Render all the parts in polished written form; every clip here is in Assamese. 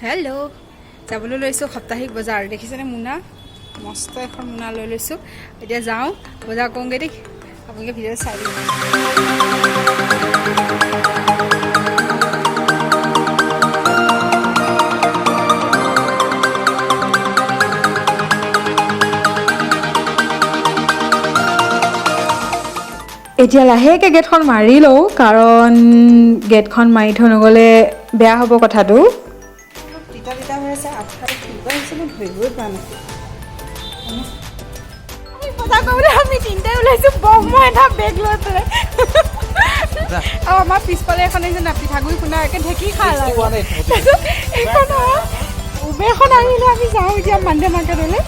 হেল্ল', যাবলৈ লৈছোঁ সাপ্তাহিক বজাৰ। দেখিছেনে মোনা? মস্ত এখন মোনা লৈ লৈছোঁ। এতিয়া যাওঁ, বজাৰ কৰোঁগৈ দেই। আপোনালোকে ভিডিঅ' চাই দিব। এতিয়া লাহেকৈ গেটখন মাৰি লওঁ, কাৰণ গেটখন মাৰি থৈ নগ'লে বেয়া হ'ব কথাটো। তিতা তিতা হৈ আছে, আঠাটো কেনেকুৱা হৈছে মই ধৰিবই পৰা নাই। আমি বজাৰ কৰিবলৈ আমি তিনিটাই ওলাইছোঁ, ব্ৰহ্ম এটা বেগ লৈ পেলাই। আৰু আমাৰ পিছফালে এখন আহিছে না, পিঠাগুড়ি খুন্দা, একে ঢেঁকী খাল। আৰু তাৰপিছত এইখন উবেৰখন আহিলে। আমি যাওঁ এতিয়া মানডে মাৰ্কেটলৈ।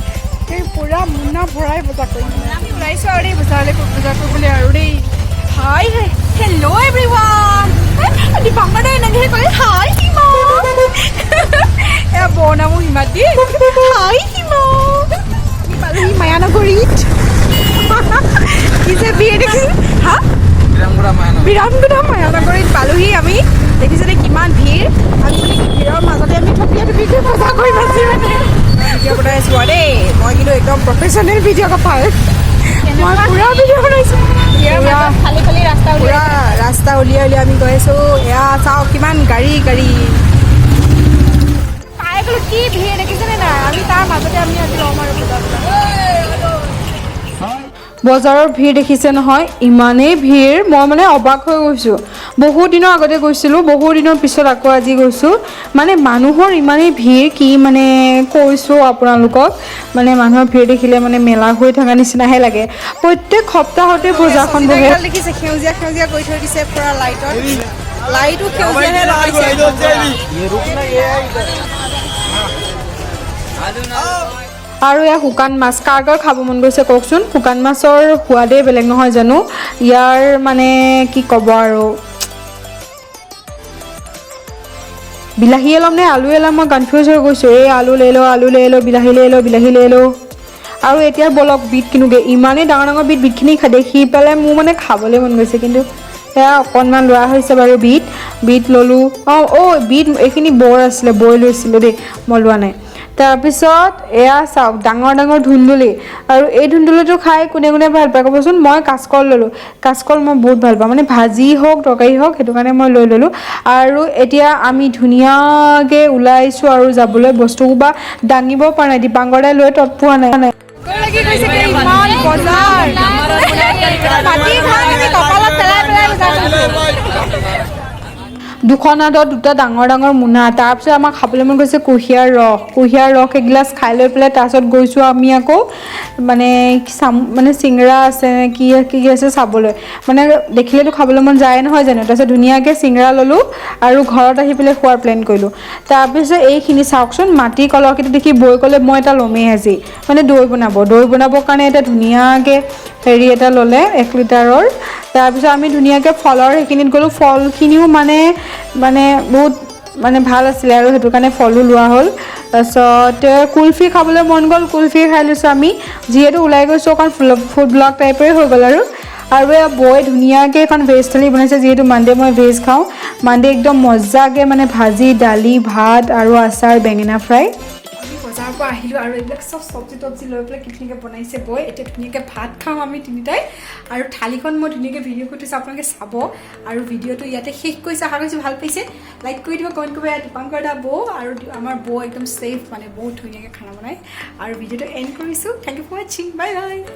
এই পূৰা মোনা ভৰাই বজাৰ কৰিম আমি। ওলাইছোঁ আৰু দেই বজাৰলৈ, বজাৰ কৰিবলৈ আৰু দেই। হাই, হেল্ল' এভৰিৱান। দীপাংকৰ দাই এনেকৈ ক'লে, হাই সীমা। এয়া বৌ নামো হিমাদ্ৰী। হাই সীমা। আমি পালোহি মায়ানগৰীত। কি যে ভিৰ দেখিছে! হা, বিৰামগুদা মায়ানগৰীত পালোহি আমি। দেখিছেনে কিমান ভিৰ? আমি মানে কি, ভিৰৰ মাজতে আমি থপিয়া থপিকৈ বজাৰ কৰি আছোঁ। মানে ভিডিঅ' বনাই আছোঁ আৰু দেই। মই কিন্তু একদম প্ৰফেচনেল ভিডিঅ'গ্ৰাফাৰ। মই পূৰা ভিডিঅ' বনাইছোঁ। খালি খালি ৰাস্তা। পূৰা ৰাস্তা উলিয়াই উলিয়াই আমি গৈ আছোঁ। এয়া চাওক, কিমান গাড়ী গাড়ী। পাই গ'লো। কি ভিৰ দেখিছেনে নাই? আমি তাৰ মাজতে আমি আজি ল'ম আৰু বজাৰ। বজাৰৰ ভিৰ দেখিছে নহয়? ইমানেই ভিৰ, মই মানে অবাক হৈ গৈছোঁ। বহুত দিনৰ আগতে গৈছিলোঁ, বহুত দিনৰ পিছত আকৌ আজি গৈছোঁ। মানে মানুহৰ ইমানেই ভিৰ, কি মানে কৈছোঁ আপোনালোকক, মানে মানুহৰ ভিৰ দেখিলে মানে মেলা হৈ থকা নিচিনাহে লাগে। প্ৰত্যেক সপ্তাহতে বজাৰখন বহে। এইডাল দেখিছে, সেউজীয়া সেউজীয়া কৰি থৈ দিছে পুৰা লাইটত। লাইটো সেউজীয়াহে লগাইছে। আৰু এয়া শুকান মাছ। কাৰ কাৰ খাব মন গৈছে কওকচোন? শুকান মাছৰ সোৱাদেই বেলেগ নহয় জানো? ইয়াৰ মানে কি ক'ব আৰু। বিলাহীয়ে ল'ম নে আলুৱে ল'ম, মই কনফিউজ হৈ গৈছোঁ। এই আলু লৈ লওঁ, আলু লৈ লওঁ, বিলাহী লৈ লওঁ, বিলাহী লৈ লওঁ। আৰু এতিয়া ব'লক বিট কিনোগৈ। ইমানেই ডাঙৰ ডাঙৰ বিট, বিটখিনি দেখি পেলাই মোৰ মানে খাবলৈ মন গৈছে, কিন্তু সেয়া অকণমান লোৱা হৈছে বাৰু বিট। বিট ল'লোঁ। অঁ অ' বিট এইখিনি বৰ আছিলে, বৈ লৈছিলোঁ দেই, মই লোৱা নাই। তাৰপিছত এয়া চাওক, ডাঙৰ ডাঙৰ ধুন্দুলি। আৰু এই ধুন্দুলিটো খাই কোনে কোনে ভাল পায় ক'বচোন? মই কাচকল ল'লোঁ। কাচকল মই বহুত ভাল পাওঁ, মানে ভাজি হওক, তৰকাৰী হওক, সেইটো কাৰণে মই লৈ ল'লোঁ। আৰু এতিয়া আমি ধুনীয়াকৈ ওলাইছোঁ আৰু যাবলৈ। বস্তু বা দাঙিব পৰা নাই, দীপাংকৰ দাই লৈ তত পোৱা নাই। লাগি গৈছে ইমান বজাৰ। মাটি ধান আমি কপালত পেলাই পেলাই বজাৰ কৰিছোঁ। দুখন হাতত দুটা ডাঙৰ ডাঙৰ মোনা। তাৰপিছত আমাক খাবলৈ মন গৈছে কুঁহিয়াৰ ৰস। কুঁহিয়াৰ ৰস এগিলাচ খাই লৈ পেলাই তাৰপিছত গৈছোঁ আমি আকৌ মানে চাম, মানে চিঙৰা আছে নে কি কি আছে চাবলৈ। মানে দেখিলেতো খাবলৈ মন যায় নহয় জানো? তাৰপিছত ধুনীয়াকৈ চিঙৰা ল'লোঁ আৰু ঘৰত আহি পেলাই খোৱাৰ প্লেন কৰিলোঁ। তাৰপিছত এইখিনি চাওকচোন, মাটি কলহকেইটা দেখি বৈ ক'লে, মই এটা ল'মেই আজি। মানে দৈ বনাব, দৈ বনাবৰ কাৰণে এটা ধুনীয়াকৈ হেৰি এটা ল'লে 1 লিটাৰৰ। তাৰপিছত আমি ধুনীয়াকৈ ফলৰ সেইখিনিত গ'লোঁ। ফলখিনিও মানে মানে বহুত মানে ভাল আছিলে আৰু সেইটো কাৰণে ফলো লোৱা হ'ল। তাৰপিছত কুলফি খাবলৈ মন গ'ল, কুলফি খাই লৈছোঁ আমি। যিহেতু ওলাই গৈছোঁ, অকণ ফুড ব্লগ টাইপৰে হৈ গ'ল আৰু। আৰু এয়া বৈ ধুনীয়াকৈ এখন ভেজ থালি বনাইছে। যিহেতু মানডে মই ভেজ খাওঁ, মানডে একদম মজাকৈ মানে ভাজি, দালি, ভাত আৰু আচাৰ, বেঙেনা ফ্ৰাই। আমি বজাৰৰ পৰা আহিলোঁ আৰু এইবিলাক চব চব্জি তব্জি লৈ পেলাই কি ধুনীয়াকৈ বনাইছে বৈ। এতিয়া ধুনীয়াকৈ ভাত খাম আমি তিনিটাই। আৰু থালিখন মই ধুনীয়াকৈ ভিডিঅ' কৰি থৈছোঁ, আপোনালোকে চাব। আৰু ভিডিঅ'টো ইয়াতে শেষ কৰিছোঁ। আশা কৰিছোঁ ভাল পাইছে। লাইক কৰি দিব, কমেণ্ট কৰিব। দীপাংকৰ দা, বৌ আৰু আমাৰ বৌ একদম ছেফ, মানে বহুত ধুনীয়াকৈ খানা বনায়। আৰু ভিডিঅ'টো এণ্ড কৰিছোঁ। Thank you for watching, bye bye.